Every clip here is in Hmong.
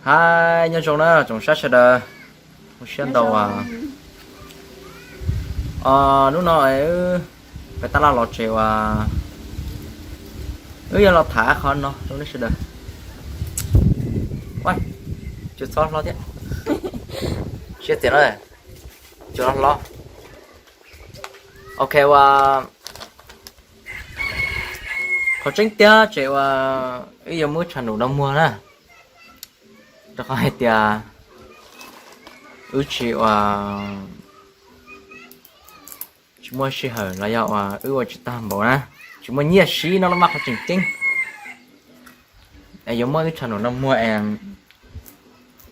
Hais nyob zoo na tsoom saib sawv daws, ua siab ntau. Hnub no wb peb tab laj los tsev uas wb yuav los tham qhov no rau nej sawv daws. Tsis txhob hlob thiab, siab tiag na, tsis txhob hlob. Ok, uas qhov tseeb tiag ces uas wb yuav muab channel no muag na, rau qhov hais tias wb tsis ua, tsis muaj sij hawm los yog uas wb ua tsis tag npaum na, tsis muaj nyiaj siv no los mas qhov tseem ceeb. Es yuav muab wb channel no muag es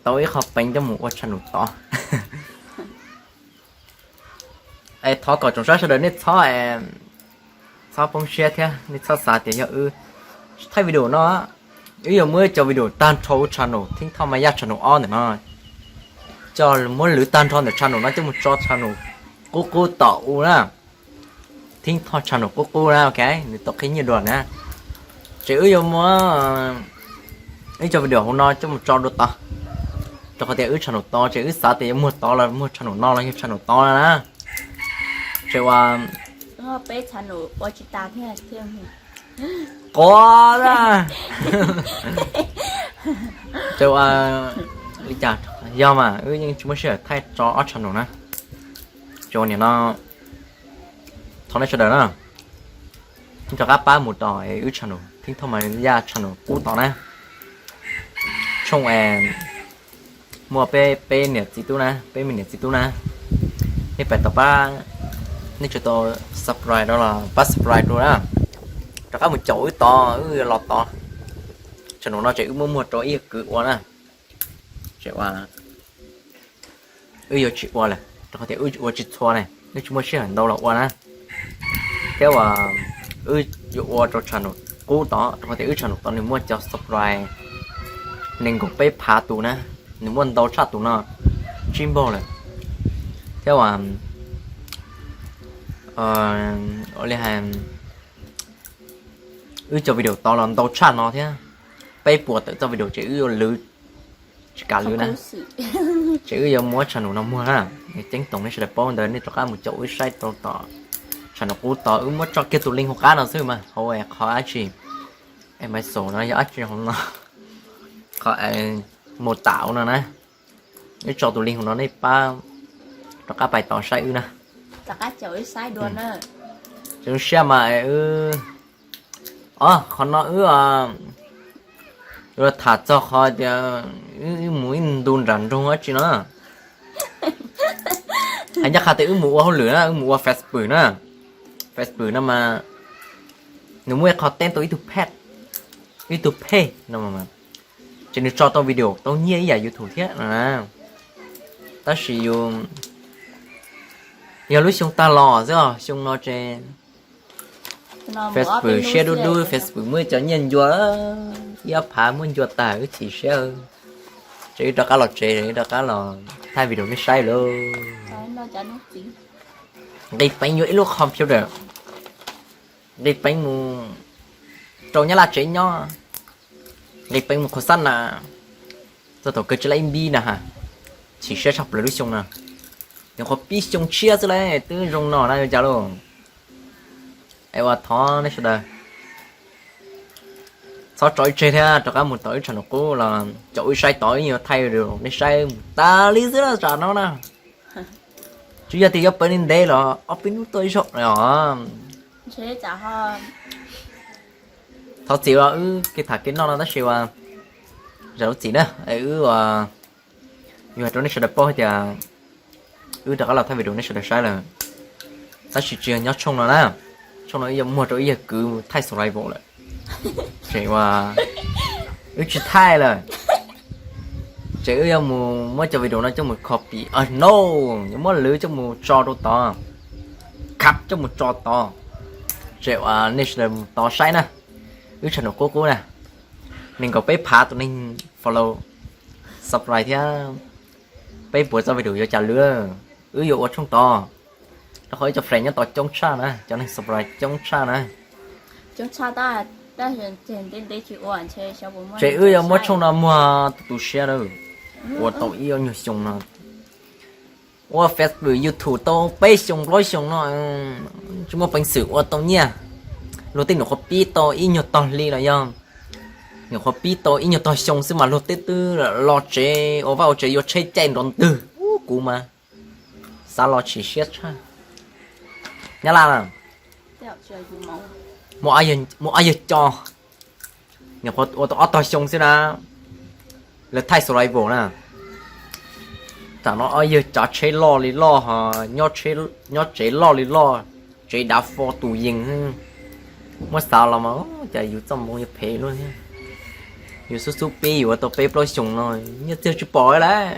tau ib qho peev coj mus ua channel tod. Es thov kom tsoom saib sawv daws nej txhob, txhob poob siab thiab nej txhob xav tias yog wb thaij video no, wb yuav muab cov video tag nrho ub channel Theeb Thoj Mas Yaj channel ob ntawm no, coj muab lwv tag nrho ntawm channel no coj mus tso channel qub qub tom u na. Theeb Thoj channel qub qub na, ok, nws tau qhib nyiaj dua na. Ces wb yuav muab wb cov video hauv no coj mus tso dua tod, rau qhov tias wb channel tod ces wb xav tias yuav muag tod los muag channel no los yog channel tod na. Ces ua peb channel ua tsis tas thiab. Quav na. Ces ua li cas yog mas wb yeej tsis muaj sij hawm thaij tso ob channel na. Ces ua nim no thov nej sawv daws na, rov qab pab mus rau wb channel Theeb Thoj Mas Yaj channel qub tod na. Tshooj es muaj peb, peb niam txiv tub na, peb me niam txiv tub na. Nej pab tau pab, nej tsis tau subscribe rau los pab subscribe rau na. Rov qab mus caum wb tod, wb los tod. Channel no ces wb muab muag rau ib yam kwv ua na. Ces ua wb yuav tsis ua lawm rau qhov tias wb ua tsis txhua ne, wb tsis muaj sij hawm ntau los ua na. Thiab uas wb yuav ua rau channel qub tod rau qhov tias wb channel tod nws muaj cov subscribe nees nkaum peb phav tus na, nws muaj ntau tshaj tus no tsib npaug lawm. Thiab uas ua li hais wb cov video tod los ntau tshaj no thiab, peb puas tawm txoj video ces wb yuav lwv tsis kam lwv na. Ces wb yuav muab channel no muag na. Ceeb toom nej sawv daws paub ntawd nej rov qab mus caum wb saib rau tom channel qub tod, wb muab tso kiag tus link hauv qab no xwb mas hauv qhov dab tsi, es maiv xaus no yog dab tsi hauv no, qhov mô tả no na. Wb tso tus link hauv no nej pab rov qab pais tod saib wb na. Zoo siab mas wb, o qhov no wb yuav tham txog qhov tias wb mus ib ntu nram nroog dab tsi no. Hais ncaj qha tias wb mus ua hauj lwm na, wb mus ua Facebook na. Facebook no mas nws muaj ib qho teeb tau ib tug page, ib tug page no, ces nws tso tau video tau nyiaj ib yam YouTube thiab no na. Tab sis yus, yog lub xyoo tag los xwb os, xyoo no ces Facebook siab dub dub, Facebook muab cov nyiaj ncua, ib ob phav muab ncua tag wb chim siab. Ces wb rov qab los tsev, wb rov qab los thaij video nej saib lauj. Nqis peev yuav ib lub computer, nqis peev mus rau Nyab Laj tsev nyob, nqis peev mus qhuav xab na, txog thaum kawg tsis laj ib npib na ha. Chim siab tshaj plaws lub xyoo no, nyuam qhuav pib xyoo tshiab xwb lawm twb zoo no na yuav cas lauj. Es ua thov nej sawv daws txhob tso wb tseg thiab rov qab mus tom wb channel qub los caum wb saib tod, wb yuav thaij rau nej saib mus tas li xwb na tsam no na. Tsis yog tias yuav pawv li ntev los ob peb hnub tuaj ib zaug os. Thov txim uas wb kev tham kev noj no tab sis uas zam lub txim na, wb uas yuav hais rau nej sawv daws paub hais tias wb rov qab los thaij video nej sawv daws saib lawm. Tab sis tsis yog nyob tshooj no na, tshooj no wb yuav muag rau ib yam kwv thaij survival lawm. Ces uas wb tsis thaij lawm, ces wb yuav mus muab cov video no coj mus copy, no, yuav muab lwv coj mus tso rau tod, khab coj mus tso tod. Ces uas nej sawv daws mus tod saib na, wb channel qub qub na, nees nkaum peb phav tus neeg follow, subscribe thiab peb puas txoj video yuav cas lwv, wb yuav ua tshooj tod. Rau qhov ib co friend nyob tod coob tshaj na, cov neeg subscribe coob tshaj na. Ces wb yuav muab tshooj no muag tu siab na, ua tau ib ob nyuag xyoo no, ua Facebook YouTube tau peb xyoo plaub xyoo no, tsis muaj peev xwm ua tau nyiaj. Luag tej nyuam qhuav pib tau ib nyuag tog hli los yog nyuam qhuav pib tau ib nyuag tog xyoo xwb mas luag tej twb los tsev ua vaj ua tsev yuav tsheb caij nrov ntwg, kuv mas xav los chim siab tshaj. Nyab Laj na, muaj ob yawg coj, nyuam qhuav ua tau ob tog xyoo xwb na, lawv thaij survival na. Tam no ob yawg cav tsheb loj li loj ho, nyob tsev loj li loj, tsev dav fo tus yees. Muab xav los mas cas yus txoj moo yuav phem luaj thiab. Yus xub xub pib yuav tau peb plaub xyoos no, nyiaj txiag tsis pom lawm.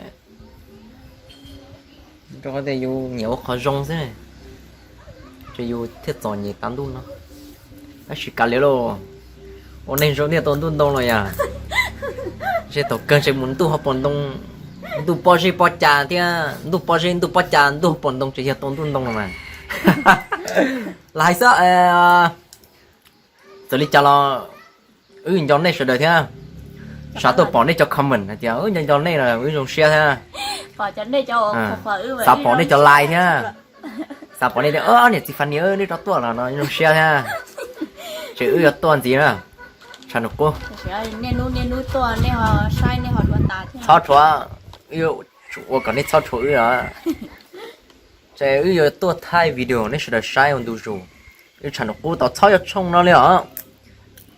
Rau qhov tias yus nyiam ua qhov zoo xwb, ces yus thiaj txom nyem tas ntuj no. Tab sis kav liam lauj, ua neeg zoo thiaj tau ntuj ntoo los yog. Ntshe thaum kawg ntshe mus ntuj hauv paus ntoo, ntuj pob zeb pob ca thiab, ntuj pob zeb ntuj pob ca ntuj hauv paus ntoo ces yog tau ntuj ntoo los mas. Los hais xwb, txawm li cas los wb nco nej sawv daws thiab. Xav tuaj pom nej cov comment hais tias wb nco nco nej los wb zoo siab thiab. Xav pom nej cov like thiab. Xav pom nej tias ob niam txiv Fanny nej rov tuaj los no zoo siab thiab. Ces wb yuav tuaj ntxiv na, tshav ntuj qub. Txhob rhuav, wb yuav tsum ua kom nej txhob rhuav wb os. Ces wb yuav tuaj thaij video nej sawv daws saib ua ntu zus. Wb tshav ntuj qub tau txhob yuav tshooj no li os.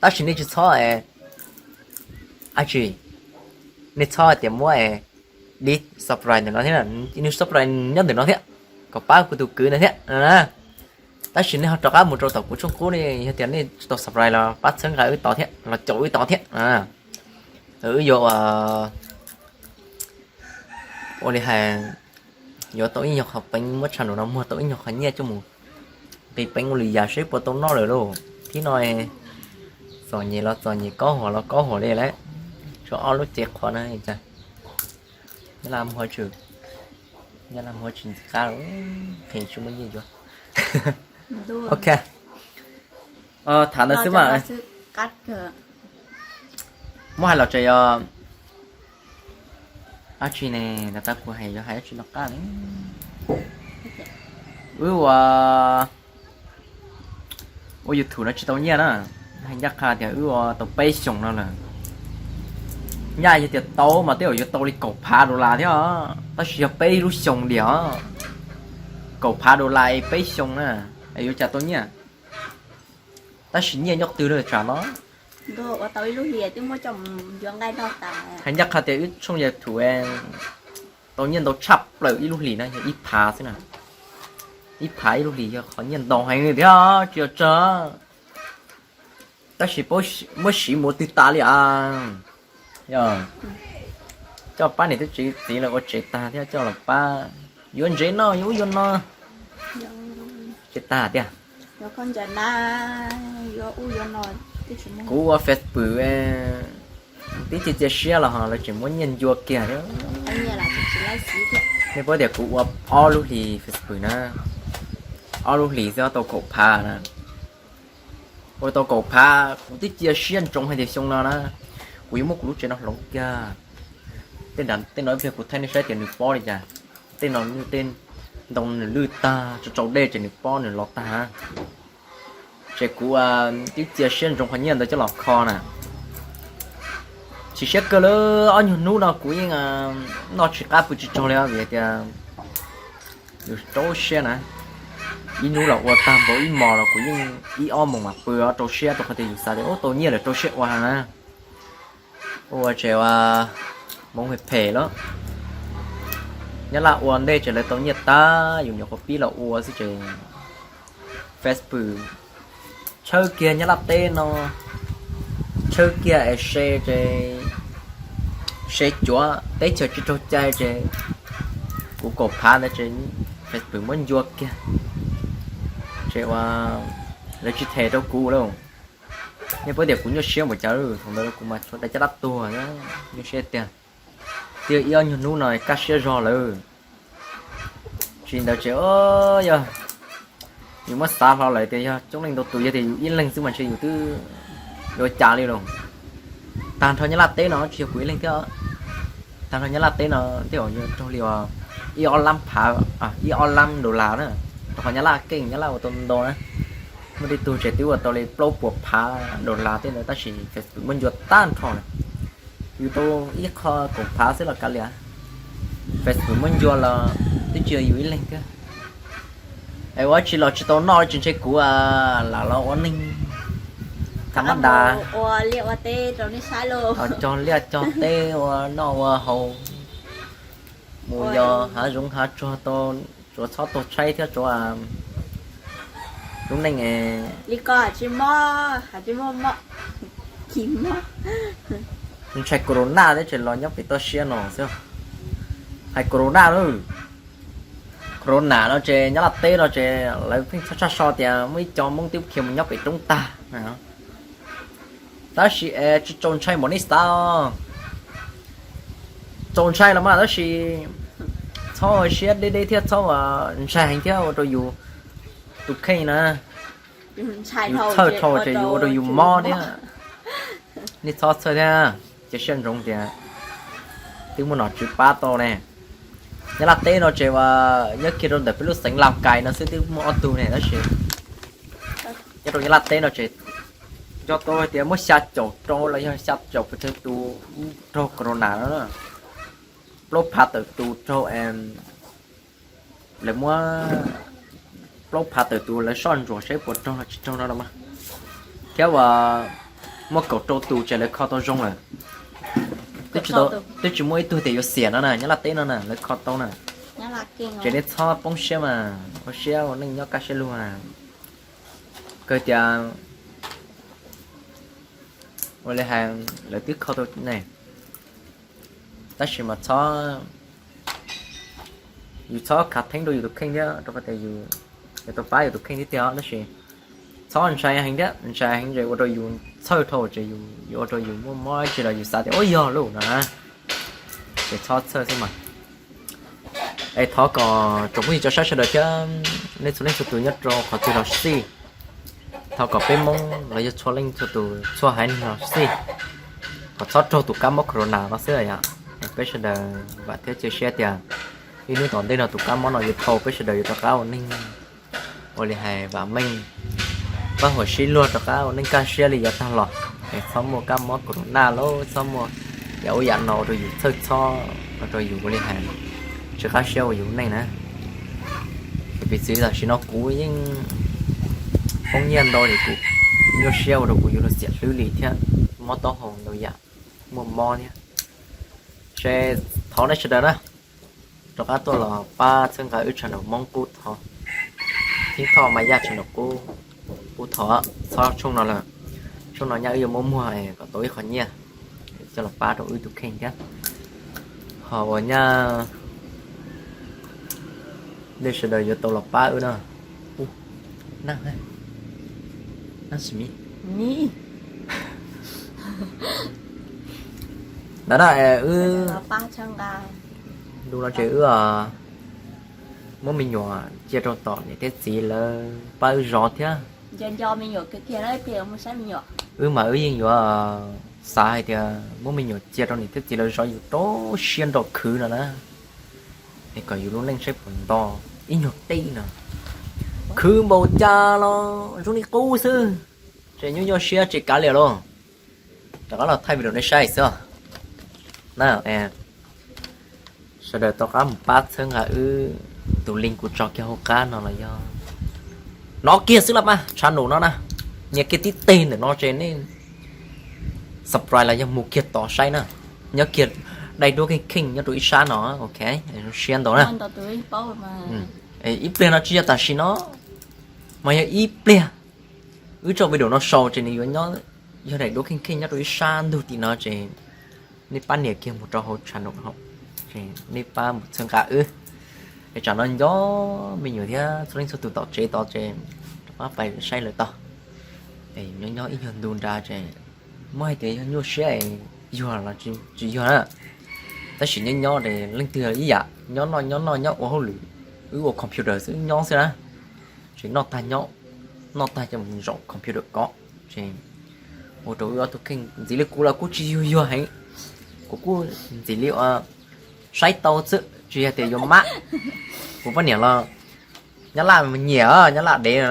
Tab sis nej tsis txhob es, ab tsi, nej txhob hais tias muab es, dis subscribe ntawm no thiab, nws subscribe nyob ntawm no thiab, kom pab kuv tus kwv ntawd thiab. Tab sis nej ho rov qab mus rau tom kuv tshooj qub ne, yog tias nej tsis tau subscribe los pab txhawb nqa wb tod thiab los caum wb tod thiab. Wb yuav ua, ua li hais, yuav tau ib nyuag qhov peev, muab tshav ntuj no muag tau ib nyuag qhov nyiaj coj mus nqis peev ua lwm yam seb puas tau noj lawm lauj. Thib no txom nyem los txom nyem, kob huam los kob huam li lawm. Tshuav ob lub cev qhuav no cas Nyab Laj muag tsis, Nyab Laj muag tsis ntxim qab, qhia tsis muaj nyiaj yuav. Ok, tham ntawd xwb mas. Muab hais los tseem yog dab tsi ne, tas tas kuv hais yuav hais dab tsi no qab ne. Wb ua, ua YouTube no tsis tau nyiaj na, hais ncaj qha tias wb ua tau peb xyoos no lawm. Nyaj yog tias tau mas tej zaum yuav tau li kaum phav dollar thiab os, tab sis yog peb lub xyoos diam os. Kaum phav dollar peb xyoos na, yuav cas tau nyiaj. Tab sis nyiaj nyob qhov twg lawm tsam no. Hais ncaj qha tias wb tshooj YouTube tau nyiaj ntau tshaj plaws ib lub hlis na yog ib phav xwb na. Ib phav ib lub hlis yog qhov nyiaj ntau heev li thiab tsis yog tsawg. Tab sis muab siv mus twg tas li as. Yog coj pab niam tub txiv lawv ua tsev tag thiab coj los pab yuav ntsev noj yuav ub yuav no, tsev tag tiag. Kuv ua Facebook twb cia cia siab los ho lawv tseem muab nyiaj ncua kiag thiab. Nej paub tias kuv ua ob lub hlis Facebook na, ob lub hlis xwb tau kaum phav na. Ua tau kaum phav kuv twb cia siab ntsoov hais tias xyoo no na kuv yuav muab kuv lub tsev no hloov kiag. Tej no ib pliag kuv thaij nej saib tias nws pob li cas. Tej no tej ntoo nws lwj tag, tsaus tsaus dej ces nws pob nws los tag. Ces kuv twb cia siab ntsoov qhov nyiaj ntawd coj los kho na. Chim siab kawg li, ob nyuag hnub no kuv yeej noj tsis qab pw tsis tsaug li vim tias yus rau siab na. Ib hnub los ua tag npaum ib hmos los kuv yeej ib ob moos mam pw rau siab rau qhov tias yus xav tias ub tau nyiaj lawm rau siab ua na. Ua tsev ua hmoov phem lawm. Nyab Laj ua ntej ces lawv tau nyiaj tag, yus nyuam qhuav pib los ua xwb ces Facebook tshawb kiag Nyab Laj teb no, tshawb kiag es se ces se cuav teb chaws tsis raug cai ces kuv kaum phav ntawd ces Facebook muab ncua kiag. Ces ua lawv tsis them rau kuv lauj. Nej paub tias kuv nyuaj siab npaum cas, thaum ntawd kuv mas tshuav daim caj dab tuag, nyuaj siab tiag. Twb ib ob nyuag hnub no kaj siab zog lawm. Tsis ntawd ces yog yus muab xav hlo lawm tias yog coob leej ntau tus, yog tias yus ib leeg xwb mas ntshe yus twb yuav cas li los. Tag nrho Nyab Laj teb no tsis yog kuv ib leeg thiab. Tag nrho Nyab Laj teb no tej zaum yuav raug li ib ob lab phav, ib ob lab dollar na. Rau qhov Nyab Laj keej Nyab Laj ua tau ntau na. Muaj tej tug tseem twb ua tau li plaub puas phav dollar tej ntawd tab sis Facebook muab ncua tag nrho na. Yus tau ib qho kaum phav xwb los kav liam. Facebook muab ncua los twb tsis yog yus ib leeg thiab. Es ua tsis los tsis tau noj tsis ntshe kuv lam los ua neeg tham mab das, cog liaj cog teb ua noj ua haus, mus yos hav zoov hav tsuag tau, tsuav txhob tau tshaib thiab tsuav lub neej. Ntshai corona thiab tseem los nyob pem toj siab no xwb. Hais corona lawm, corona no ces Nyab Laj teb no ces lawv pheej txhob tshaj so tias muaj ib co Hmoob twb khiav mus nyob pem roob tag. Tab sis es tsis txaus ntshai npaum nej xav. Txaus ntshai los mas tab sis txhob ua siab deb deb thiab txhob ua ntshai heev thiab ua rau yus tus kheej na. Yus txhawj dhau ces yus ua rau yus mob thiab. Nej txhob txhawj thiab, cia siab ntsoov tias twb muaj nom tswv pab tau ne. Nyab Laj teb no ces nyob kiag rau ntawm peb lub xeev Lauj Kais no xwb twb muaj ob tug ne tab sis nyob rau Nyab Laj teb no ces nco tau hais tias muaj xya caum rau los yog xya caum pes tsawg tus raug corona no, plaub phav tawm tus raug. Lawv muab plaub phav tawm tus lawv soj ntsuam saib puas raug los tsis raug no los mas, thiab uas muaj kaum rau tus ces lawv kho tau zoo lawm. Twb tsis muaj ib tug tias yuav xiam no na, Nyab Laj teb no na lawv kho tau na. Ces nej txhob poob siab mas ua siab ua neej nyob kaj siab lug na. Kawg tias ua li hais lawv twb kho tau ne, tab sis mas txhob, yus txhob khav theeb rau yus tus kheej thiab rau qhov tias yus yuav tau pab yus tus kheej thiab tiag tab sis txhob ntshai heev thiab, ntshai heev ces ua rau yus txhawj dhau ces yuav ua rau yus muaj mob tsis los yus xav tias ua yog lawm no na, ces txhob txhawj xwb mas. Es thov kom tsoom phooj ywg cov saib sawv daws thiab nej txhua leej txhua tus nyob rau qhov twg los xij, thov kom peb Hmoob los yog txhua leej txhua tus txhua haiv neeg los xij, kom txhob raug tus kab mob corona no xwb yom. Peb sawv daws vam thiab cia siab tias ib hnub tom ntej no tus kab mob no yuav dhau peb sawv daws yuav rov qab ua neeg ua li hais vam meej, pab huam sib luag rov qab ua neej kaj siab li yav tag los. Es txhob muaj kab mob corona lauj, txhob muaj yam ub yam no ua rau yus txhawj txhob, ua rau yus ua li hais tsis qab siab ua yus neej na. Piv txwv tam sim no kuv yeej poob nyiaj ntau li kuv nyuaj siab ua rau kuv yuav luag xiam hlwb li thiab, mob taub hau ntau yam, muaj mob thiab. Ces thov nej sawv daws na rov qab tuaj los pab txhawb nqa wb channel Hmoob Kub Thov, Thib Thoj Maya channel Kub, Kub Thov txhob tshooj no lawm. Tshooj no nyab wb yuav muab muag kom tau ib qho nyiaj coj los pab rau wb tus kheej thiab. Ho uas nyab nej sawv daws yuav tau los pab wb na. Ub, naj, naj sim mi ntawd na, wb, ntu no ces wb muab me nyuam cia rau tom niam thiab txiv lawv pab wb zov thiab. Wb mas wb yeej yuav xav hais tias muab me nyuam cia rau niam thiab txiv lawv zov yus rau siab nraus khwv no na, es kom yus lub neej saib puas nto ib nyuag teb no. Khwv npaum cas los zoo li qub xwb, ces nyuaj nyuaj siab tsis kav liam lauj. Rov qab los thaij video nej saib xwb na. Sawv daws rov qab mus pab txhawb nqa wb tus link kuv tso kiag hauv qab no los yog no kiag xwb los mas channel no na, nias kiag tib teg ntawm no ces nej subscribe los yog mus kiag tod saib na. Nyob kiag dai duab kheej kheej nyob rau ib sab no, ok, zoo siab ntau na. Ib pliag no tsis yog tam sim no, mas yog ib pliag wb tso video no sau ces nws yuav nyob, yog daim duab kheej kheej nyob rau ib sab ntug tim no ces nej pab nias kiag mus rau hauv channel no, nej pab mus txhawb nqa wb. Es tsam no nco me nyuam thiab txhua leej txhua tus tom tsev tod ces rov qab pais saib lawv tod. Es nyob nyob ib nyuag ntu nrad ces muab hais tias yog nyuaj siab es yuag los tsis yuag na, tab sis nyob nyob es leej twg ib yam nyob noj nyob noj nyob ua hauj lwm, wb ua computer xwb nyob xwb na, ces noj tag nyob, noj tag coj mus zaum computer kov, ces ua rau wb ob tug kheej ntxiv li. Kuv los kuj tsis yuag yuag heev, kuv kuj ntxiv li ua saib tau xwb, tsis yog tias yuav mab. Kuv poj niam los Nyab Laj mas nyiam, Nyab Laj dev,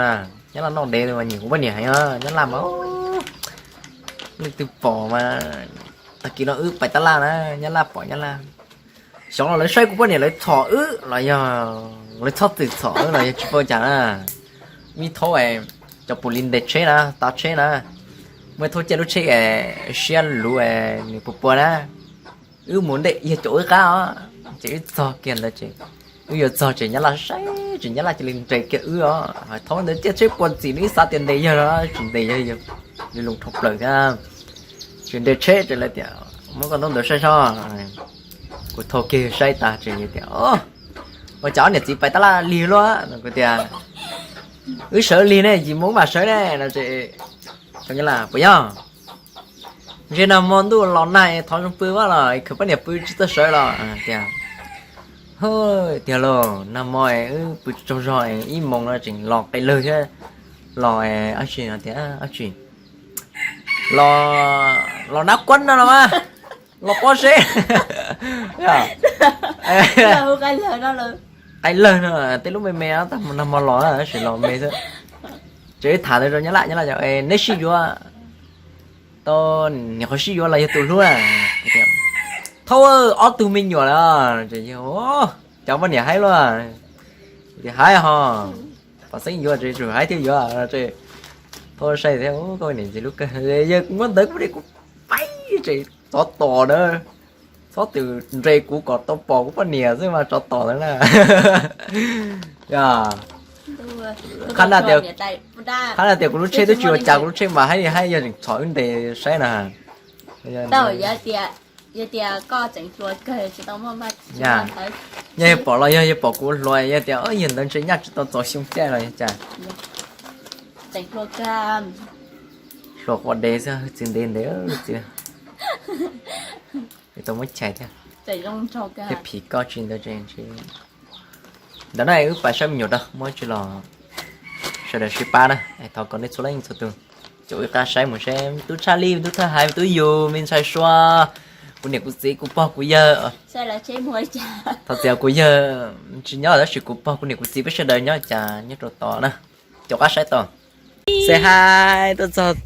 Nyab Laj noj dev mas nyiam kuv poj niam heev. Nyab Laj mas leej twg pom mas, tag kis no wb pais tab laj na, Nyab Laj pom Nyab Laj. Xyov los lawv saib kuv poj niam lawv txhom wb los yog lawv txhob txwm txhom wb los yog tsis paub cas na. Muaj ib thaub cov pus li ntes tsheb na, tav tsheb na, muaj ib thaub caij lub tsheb siab luv nws puas pua na. Wb mus ntej yog caum wb qab os, ces wb txog kiag ntawd ces wb yuav txog ces Nyab Laj saib ces Nyab Laj cia li nres kiag wb os. Thaub ntawd caij tsheb puas txim nws xav tias ntes yawg los tsis ntes yawg, li lus dhau plaws thiab. Tsis nres tsheb ces lawv tias muab koj ntaub ntawv saib seb. Kuv thau kiag saib tas ces yawg tias, ua cas ob niam txiv pais tab laj lig luaj no? Kuv tias wb sawv lig ne, yim mus mam sawv ne no ces, Nyab Laj, puas yog? Ntshe nag hmo ntuj los nag thov zoo pw vaj los khawv poj niam pw tsis txawj sawv los tias, tiag lauj, nag hmo wb pw tsaug zog, ib moos no tseem los qe lawg thiab, los ab tsi no tias, ab tsi, los, los nab kuab no los mas, los pob seb. Qe lawg no, tej lub me me tag nag hmo los tab sis los me xwb. Ces wb tham ntawd rau Nyab Laj, Nyab Laj, neb sib yuav tau, niam qhov sib yuav los yog tus hlub? Thaub, ob tug me nyuam lawm. Cov poj niam haib luaj. Tias haib ho, pom xeeb yuav ces tsum haib thiab yuav. Thaub saib thiab, koj niam ntxim hlub kawg. Yawg muab ntawv kuv, kuv paib ces tsov tom na, txhob txwm nres kuv kom tau pom kuv poj niam xwb mas tsov tom ntawd na. Qhab na tias, qhab na tias kuv lub tsheb twb tsis ua cas, kuv lub tsheb mas haib li haib, yog tseem txhom wb ntes saib na. Yog tias koj tseem hluas kawg tsis tau muaj, yog pom los yog, yog pom kuv hluas yog tias yawg ntawd ntshe nyaj tsis tau txog xyoo caij los yog cas. Tseem hluas kawg, hluas quas dev xwb, txiv ntev ntev txiv, tau muab chais thiab. Thiab phim koj tsis ntawd. Ntawd na, wb pais saib me nyuam rau, muab tsis los sawv daws sib pab na. Thov kom nej txhua leej txhua tus caum wb qab saib mus seb tub Tshaj Lij, tub Thawj Hais, tub Yus, me ntxhais Sua, kuv niam kuv txiv, kuv pog kuv yawg. Thov txim kuv yawg tsis nyob tab sis kuv pog kuv niam kuv txiv peb sawv daws nyob cas nyob rau tod na. Caum qab saib tau. Say hi, tuaj txog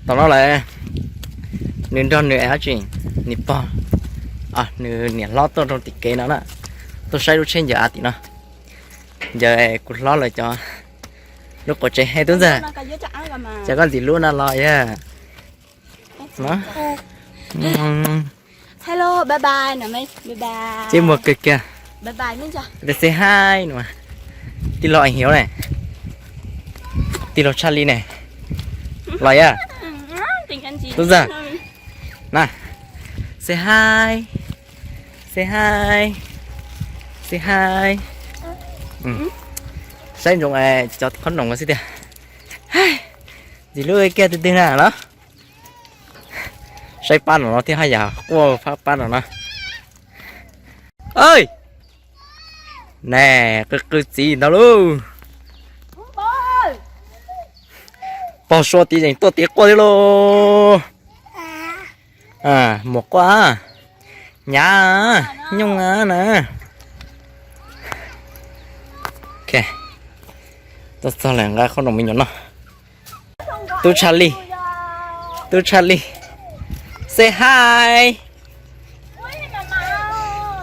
tom no lawm. Nws nrog nws ab tsi, nws pog, nws niam hlob tuaj rau tim kev no na. Tuaj saib lub tsheb ncaws av tim no. Ncaws kuv hlob lawv cov lub quav tsev. He tub ntxawg, cas koj ntxim hlub no los yog? Hello, bye bye no, bye bye. Ces muag kawg kiag. Bye bye, say hi no. Tij laug Ees Hiauv ne, tij laug Tshaj Lij ne, los yog? Tub ntxawg na, say hi, say hi, say hi. Saib ntsoov cov khob noom xwb tiag. Ntxim hlub kiag twg twg na los. Saib pab no no thiab haj yam quaj pab no na. Ej, ne, qw qw txiv ntag lauj. Pog Sua tid yeej tuaj tid quaj thiab lauj. Mus quaj, nyav, nyooj na. Tuaj txog lawm, nqa khob noom me nyuam noj. Tub Tshaj Lij, tub Tshaj Lij, say hi.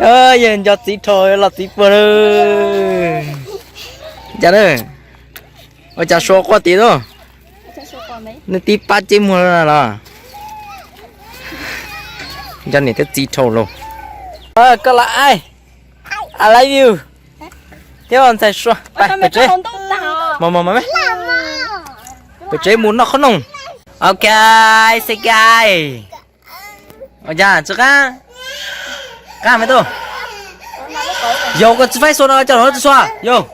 Yawg nco txiv dhau los txiv puag lawm. Cas na, ua cas Sua quaj tid lauj? Nej tib pab ceb muag los? Nco niam thiab txiv dhau lauj. Koj los ai, I love you. Thiab ntxhais Sua, pais pem tsev. Mos mos mos me, pem tsev mus noj khob noom. Ok, say hi. Ua cas tsis qab? Qab me tub. Yog koj tsis faib Sua no coj los tsis Sua yog.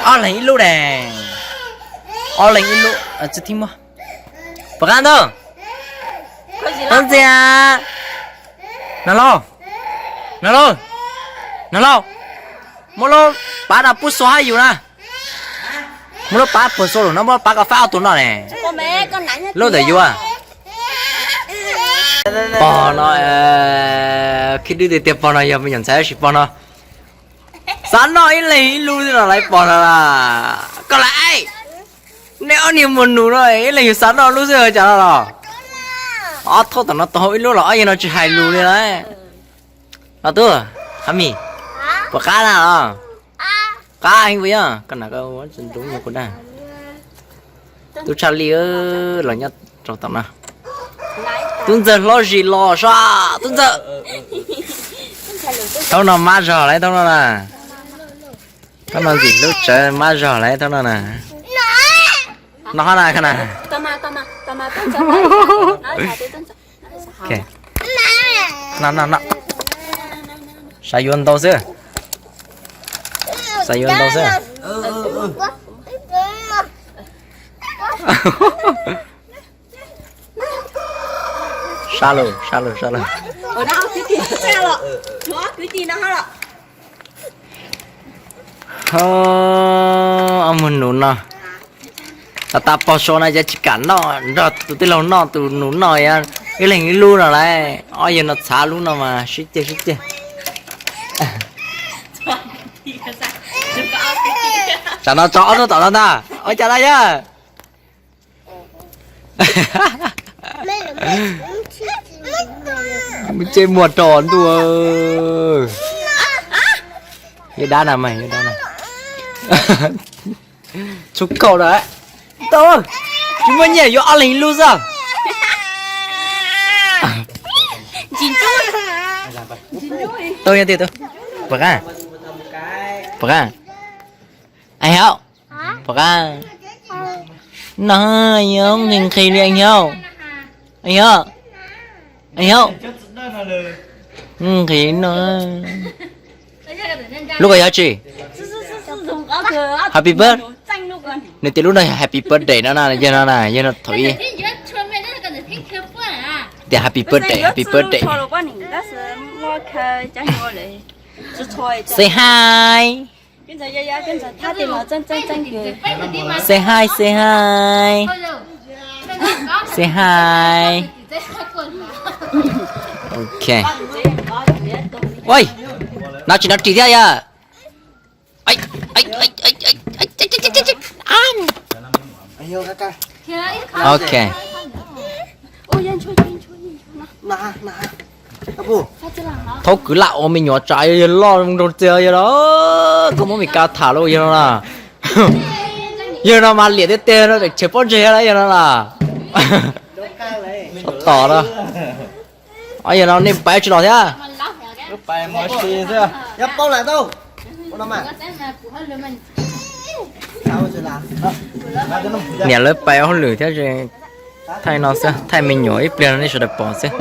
Ob leeg ib lub ne. Ob leeg ib lub, tsis thib muaj. Puas qab ntag? Tub ntxias. Nag laug, nag laug, nag laug, muab lub pab no pub Sua hab yus na. Muab lub pab puag saum lawm no, muab lub pab koj fab ob tug no ne. Lub ntawm yuav. Pog no, khib dwb tiag tiag, pog no yog me nyuam ntxhais tab sis pog no xav noj ib leeg ib lub xwb no lawv pog no. Koj lam, nej ob niag muag nus no ib leeg yus xav noj lub xwb cas no los. Ob thauj tom no tau hau ib lub los ob yawg no tsis hais lus li lawm. Los tub, Hab Mis, puas qab na los? Qab heev puas yog? Koj na, koj ua tsis ntub no kuv dag. Tub Tshaj Lij los nyob rau tom no. Tub Ntxawg hlob zis los sas, Tub Ntxawg. Thaum no mab zog lawm thaum no na. Thaum no ntxim hlub tsawv mab zog lawm thaum no na. No hab na, koj na. Xav yuav ntau xwb. Xav yuav ntau xwb. Sab lug, sab lug, sab lug. Ho, ob muag nus no. Tag tag pog sau no ces tsis kam noj, nrog tus tij laug noj, tus nus noj ib leeg ib lub no lauj. Ob yawg no txhav lub no mas sib ceg sib ceg. Tsam no tso ob hnub tom no ntag, ua cas na yawg? Muaj ntsej muag rog ntuj. Yog dab na mas, yog dab na. Txhua kaum na. Tau, tsis muaj nyiaj yuav ob leeg ib lub xwb. Tau, yog tiag tau. Puas qab? Puas qab? Ai hauv. Puas qab? No, yog nqhis nqhis li, ai hauv. Ai hauv. Ai hauv. Nqhis no. Lub ko yog tsi? Happy birthday. Nws tias lub no yog happy birthday no na, yog no na, yog no thaum ub. Tias happy birthday, happy birthday. Say hi. Say hi, say hi. Say hi. Ok. Ui, no tsis no ris thiab yog. Ok. Thaub kwv lam ua me nyuam tsam yog loj nroo txiag yog los, koj muab Mes Kas tham los yog no na. Yog no mas liam tiag tiag no, tseem tshem pob ntseg yog no na. Tom no. Yog no nej pais tsis los thiab. Niam lawv pais hauj lwm thiab, thaij no xwb, thaij me nyuam ib pliag no nej sawv daws pom xwb.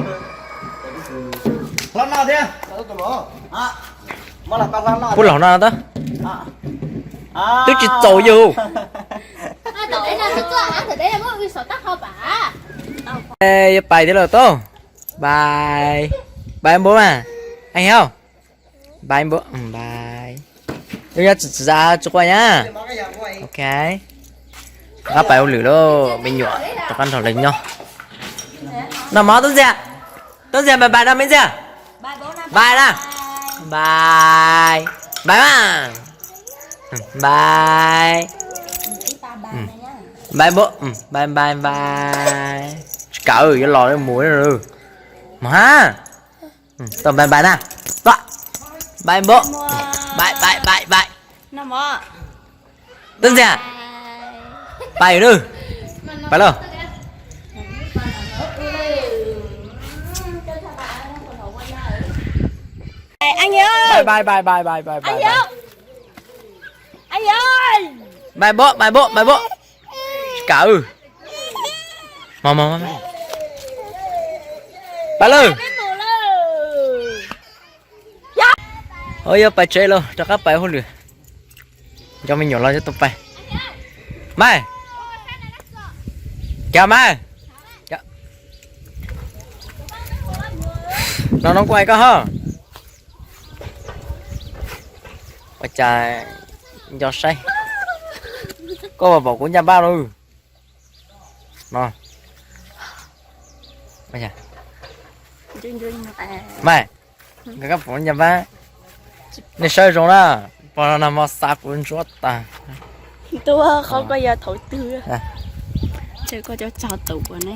Pub los no tab, twb tsis txaus yawg. Yuav pais thiab lawm tau. Bye. Bye npua mas. Ai hauj. Bye npua, bye. Yog tsis tsis tsis quaj nyab. Ok. Rov qab pais hauj lwm lauj, me nyuam rov qab nrog lawv nyob. No mov Tub Ntxiag. Tub Ntxiag bye bye no me ntxiag. Bye na. Bye. Bye mas. Bye. Bye npua, bye bye bye. Tsis kam yuav los mus. Mov ha. Tau bye bye na. Bye npua. Bye bye bye bye. Tub Ntxiag. Pais na. Pais lauj. Bye bye bye bye bye bye bye. Bye npua, bye npua, bye npua. Tsis kam. Mov mov mov. Pais lawm. Ua yog pais tsev lauj, rov qab pais hauj lwm. Nco me nyuam los cov tau pais. Mas, cas mas, no no kuv hais koj ho. Ua cas nco saib. Koj pom kuv ncaj npab lauj. No. Mas, nkawd koj pom ncaj npab. Nej saib zoo na, pog no nag hmo xav kuv ntsuab tas. Tuaj qhov koj yog thaum twg? Ntshe koj cov tsog tus puas ne.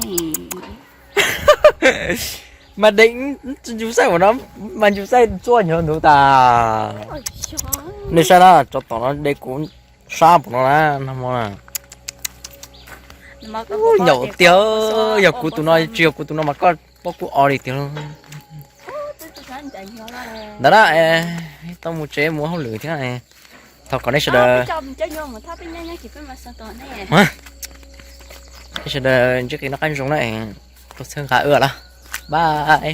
Mas de ncu xaij no, mas ncu xaij tsuaj nyob ntuv tas. Nej saib na, tsov tom no de kuv sab pum no na, nag hmo na. Nyaum tiag, yog kuv tus no tsis yog kuv tus no mas koj paub kuv o li tiag lauj. Ntawd na, tau mus tsev mus hauj lwm thiab. Thov kom nej sawv daws, nej sawv daws ntsib qi noj qab zoo na, tus txhawb nqa wb los, bye.